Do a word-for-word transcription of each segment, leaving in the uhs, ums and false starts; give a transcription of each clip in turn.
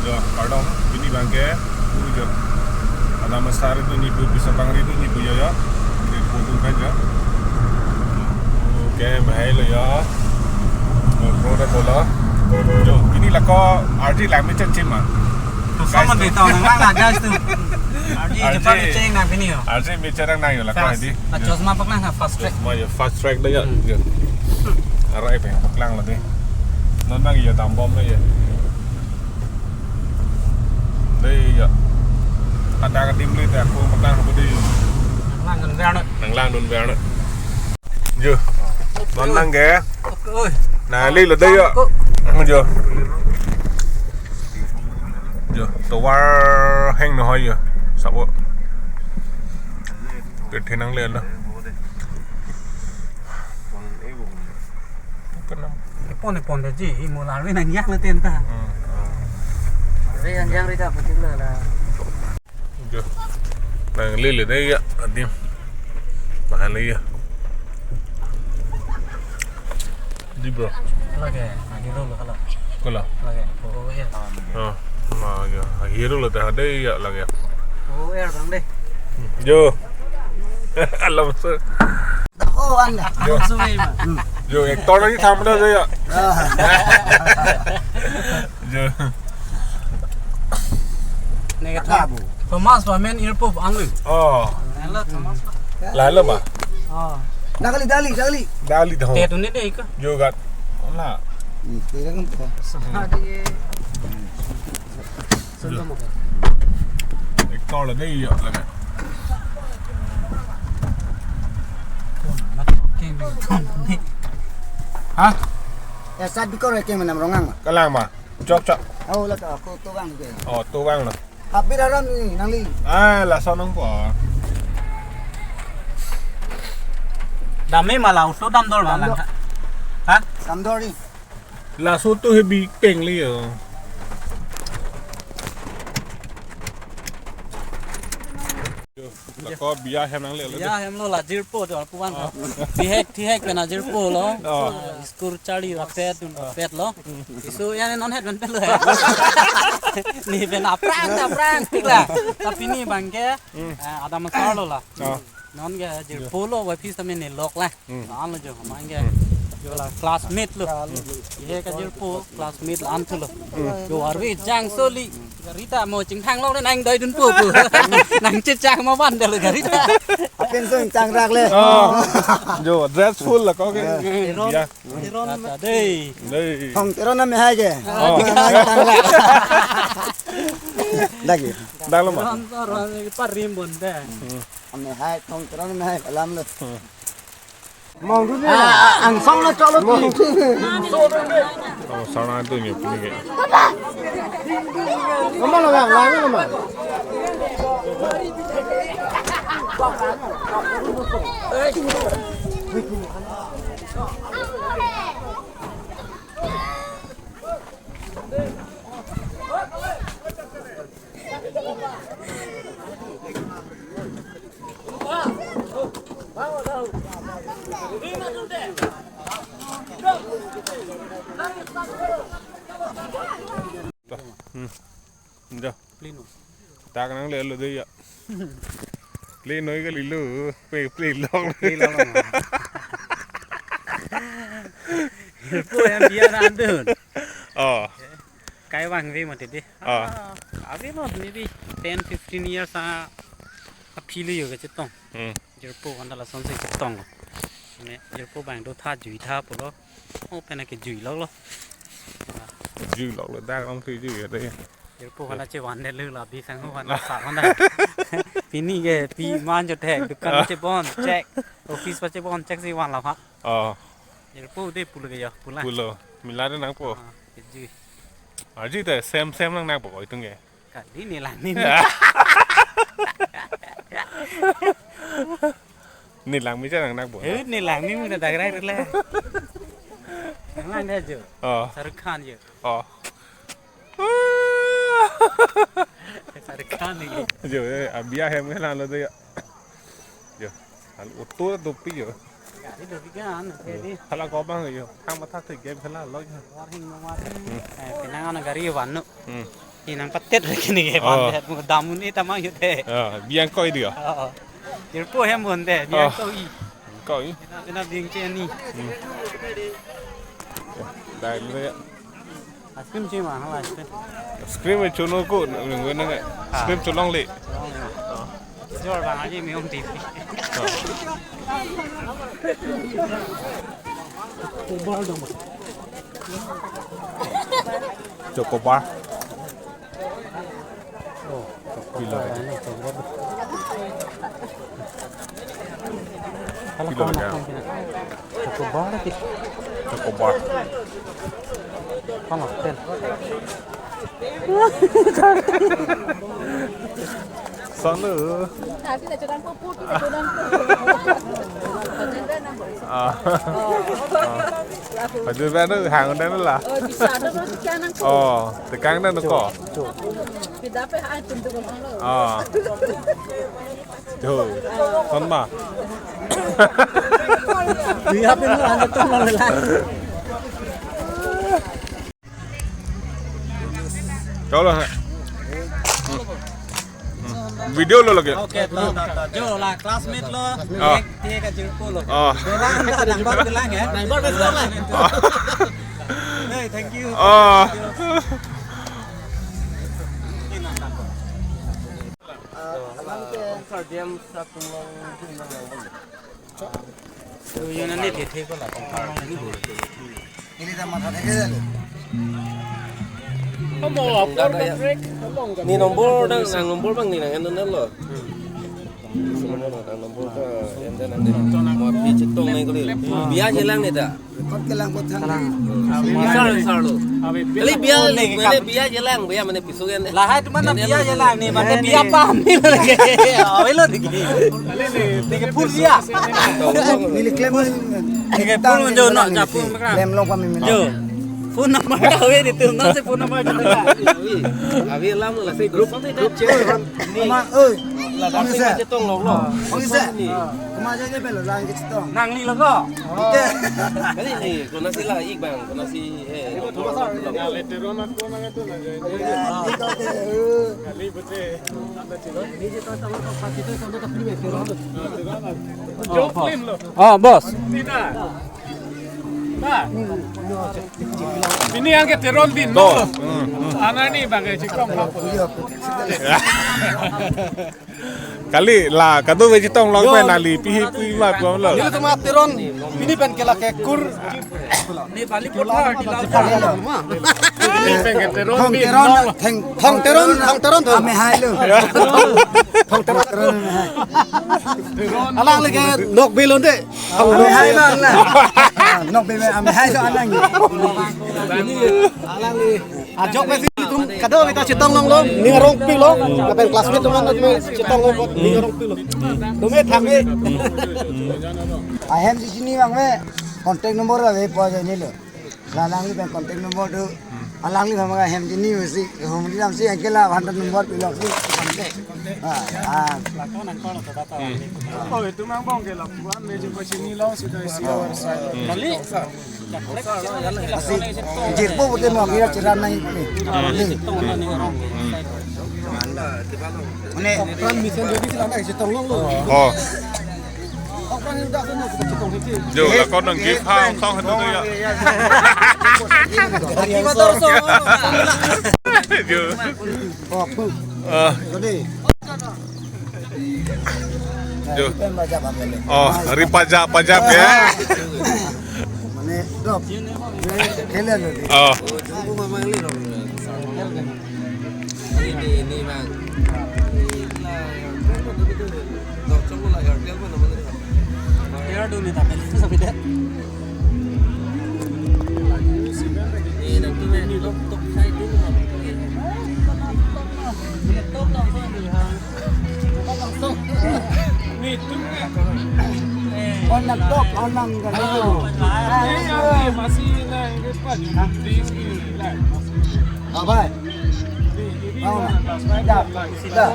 Jo, kardom, pini abangke, pu jo. Adam Asar itu nipu, bisa pangri itu nipu jo, jo. Nipu tu kan jo. Oke, bahai lo jo. Pro de bola. Jo, pini lako arji lang mechan chim ma. To Guys, sama to. Dei to, nang lang lah, guys, to. Arji, arji. Cepat keceng nang pini yo. Arji mechan nang yo lako. Fast. Hadi. Ah, jo. Chosma paklang ha, fast track. Chosma yo, fast track de ya. Hmm. Jo. Arai pe, paklang la de. Non nang yo dambom la yo. Dei ya. Ada kedim le ta ko makan apa dei. Nang lang dun ver na. Nang lang dun ver na. Jo. Non lang ke. Oi. Nangli lo dei ya. Ko. Jo. Jo. Tovar heng no hoy ya. Sabo. Ke thenang le lo. Kenam. Pon pon de ji, i mo la ri nang yang le ten ta. Hmm. Ri nang yang ri ta betul la. Jo. Nangli le dei ya, adim. Mahal ya. Di bro. Lage, ahiru lo kala. Kala. Lage, oh ya. Oh, ma ya. Ahiru lo ta dei ya lage. Oh ya bang dei. Jo. Alam se. Oh, anda. Jo. Sumai ma. Jo, actor lagi sama dah saya. Ah. Jo. Nega Apa, Bu? Thomas pa men airport angli. Oh. Hello, Thomas pa. Lalo ma. Oh. Dakali, dali, dali. Dali dah. Te tu ni dei ka. Jo gat. Ola. Hmm, tidak kan. Sama dia. Actor lagi ya lagi. Hah? Ya, saat bikor ya, kayak mana merongang, Mak? Kalang ma. Chok chok. Oh, lah aku tuang ke. Oh, tuang lo. Habir aram ni, nangli. Ah, lason nangpo. Dam-e ma la, uso dam dor ma lang. Dam dor. Hah? Dam dor ni. Laso to hebi peng le yo. Lako biya hem nangle lo. Biya hem lo la jirpo jo puan. Oh. Tihek tihek pen ajirpo lo. Oh. School charli rapet dun rapet lo. Isu ya non het pen pet lo. Ni pen aphrang aphrang tik la. Tapi ni abangke, eh, Adam Asar lo la. Oh. Non ke jirpo lo, wifi sami ne lok la. Hmm. An lo jo, mang ke. Hmm. Jo la classmate lo. Hmm. Ye ke jirpo, classmate la an thu lo. Hmm. Jo arve jang soli. Gari ta mo chingthang lo nang doi dunpo pu. Nang chechang ma van de lo gari ta. Apen so chang rak le. Oh. Jo, dress full la ko ke. Eh. Teron. Ya. Teron. Ata dei. Dei. Thong Teron na me hai ke. Oh. Nang chang rak. Lagi. Dak lo ma. Teron so ro parim bon de. Hmm. Ame hai, Thong Teron ame hai, alam lo. Hmm. Mong dulu. Ah, ah, angsong lo chok lo tu. Oh, sana tu ni pini ke. Kamu lo yang lain kamu. Hmm. Ja. Pleno. Tak nang le lo de ya. Pleno ke lilo, pe pleno. Pleno. Ko yang dia nandun. Oh. Kai vangve mati dei. Ah. Ah, ave lo maybe ten fifteen years a, aphi lo yo kachetong. Hmm. Jirpo aphan ta lasonsi chetong lo. Ne jirpo abang do tha jui tha pulo. Oh, pen ke jui lok lo. Jui lok lo dak ong si jui ya dei. Jirpo aphan ta chevan de lo la bi sang aphan ta sa aphan ta. Pini ke pi man jo thek dukan chebon chek. Office pa chebon chek si van la pha. Oh. Jirpo dei pulo ke ya, pula. Pulo. Mila de nangpo. Ah, ke jui. Arji te sem sem nang nangpo ko itum ke. Kali ni lang ni. Ni lang mi ja nang nangpo. Eh, ni lang ni mi na dagrai le. Nang lang de jo. Oh. Shahrukh Khan jo. Oh. Shahrukh Khan ni. Jo, eh, abiya hem ke lang lo de ya. Jo. Hal auto dopi jo. Gari dopi kan, oke di. Hala ko bang jo. Thang matha the game khala lo jo. Warning mo warning. Hmm. Eh, pinang ana gari van no. Hmm. Inang patet lagi nih, oh, patet. Mau damun ni tamang yute. Ya, biang koi dia. Oh. Jirpo hem bonte, biang, oh, koi. Koi. Ina, ina biang che ni. Hmm. Ya, dah ini ya. Ice cream sih mahal ice cream. Ice cream cholong ko, nunggu nang. Ah. Ice cream cholong le. Cholong le. Oh. Jor bang aja minum di. Oh. Choco bar dong, Mas. Choco bar. Oh, choco bar. Pilo lagi? Ini choco bar. Pilo lagi? Choco bar lagi. Choco bar. Panas, pen. Sana. Ah. Ah. Pajir bano hang dan la. Oh, tekan dan ko. Ah. Jo. Son ma. Dia pun ada tuh malah. Chalo hai. Hmm. Hmm. Video lo lagi. Okay, to, to, to. Jo la classmate lo. Oh. Ek, dia ka jirpo lo. Oh. Dolang, dolang, dolang, ya. Dolang, dolang. Oh. Hey, thank you. Oh. Thank you. Ini dah matha thek aja lo. Ni nombor dang, ang nombor bang ni nang anu nang lo. Ang nombor ta, ente nang ni. Mo pi chetong nang kali. Biya chelang ni ta. Kot kelang kot thang. Sar, sar lo. Kali biya, mane biya chelang, biya mane piso kan. Lahai tu mana biya chelang ni, mane biya paham ni lagi. Awe lo digi. Digi full biya. Neli klem. Digi full jo no, ja full makam. Klem long kami min. Jo. Phone number awe di tu, nang si phone number kita. Awe, awe lam la si group, group chat. Ma, oi. La dam si chetong lo lo. Oi, sa. Kuma aja aja pelo lang ke chetong. Nangli lo ko. Oke. Kali ni, kona si la ik bang, kona si, eh, lo, lo, lo. Oh, boss. Ini yang ke Teron din, no? Hmm, hmm. Anak ni bang ke Cikong. Kali la kado ve chetong long pen neli pihi pui ma pom lo. Neli tuma Teron, pini pen ke la ke kur. Ni bali kotha di la. Pini pen ke Teron, Thong Teron, Thong Teron, Thong Teron tu. Ame hai lo. Thong Teron. Alang lagi nok belon de. Ame hai bang na. Nok be ame hai so alang. Alang li. Ajok pe si tum kado kita chetong long lo, ning arong pilo, lapen classmate teman teman chetong long, ning arong pilo. Tumi thang e. Ahem si chini bang me, contact number ave po aja ni lo. Alangli pen contact number do. Alangli bang ahem chini si, hum di dam si, anke la contact number pilo si. Ah, ah. Oh, itu mang bong ke la, bukan meja ko chini lo, sudah isi orang saya. Kali. Jirpo pute mo kira chiran nang ni. Ni. Mane. Okran mission jadi sila nang chetong long lo. Oh. Okran ini dah semua kita chetong ini. Jo, la kon nang gift ha, song itu ya. Aki motor so. Jo. Oh, bu. Ah. Jadi. Jo. Pen pajap apa le? Oh, hari pajap, pajap ya. Mane, dok. Kele lo di. Oh. Ini, ini, Bang. Dok, coba lah, ya, dia apa namanya? Dia dulu nih, tapi itu sampai deh. Ini nanti main di laptop saya dulu, Bang. Laptop, laptop, laptop. Onang tok, onang galo. Abai. Oh, dah, dah.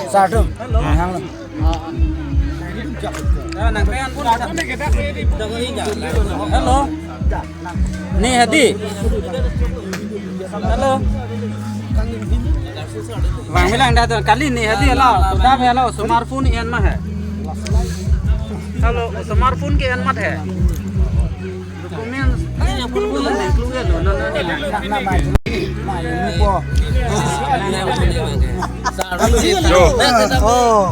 Satu. Hang lo. Hello. Ni Hadi. Hello. Vangvelang dah tu. Kali ni hadi halo, sudah halo, smartphone ke-en ma hai. Halo, smartphone ke-en ma hai. Documents. Yo. Oh.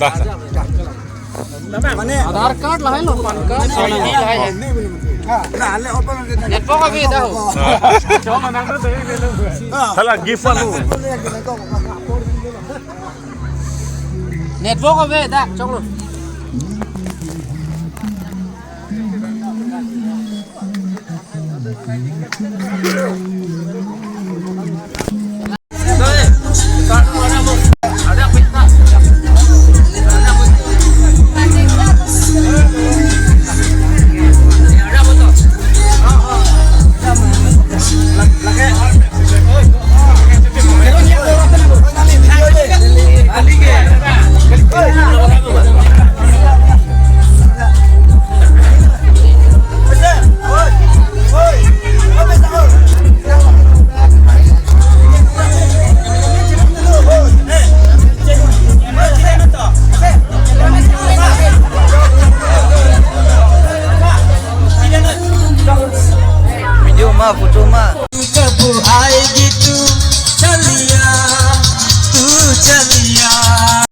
Dah, dah. Mane Aadhaar card lahai lo, PAN card, sona lahai. Ha, na le open. Network ave dah. Ha. Hala gift anu. Network ave dah, choklo.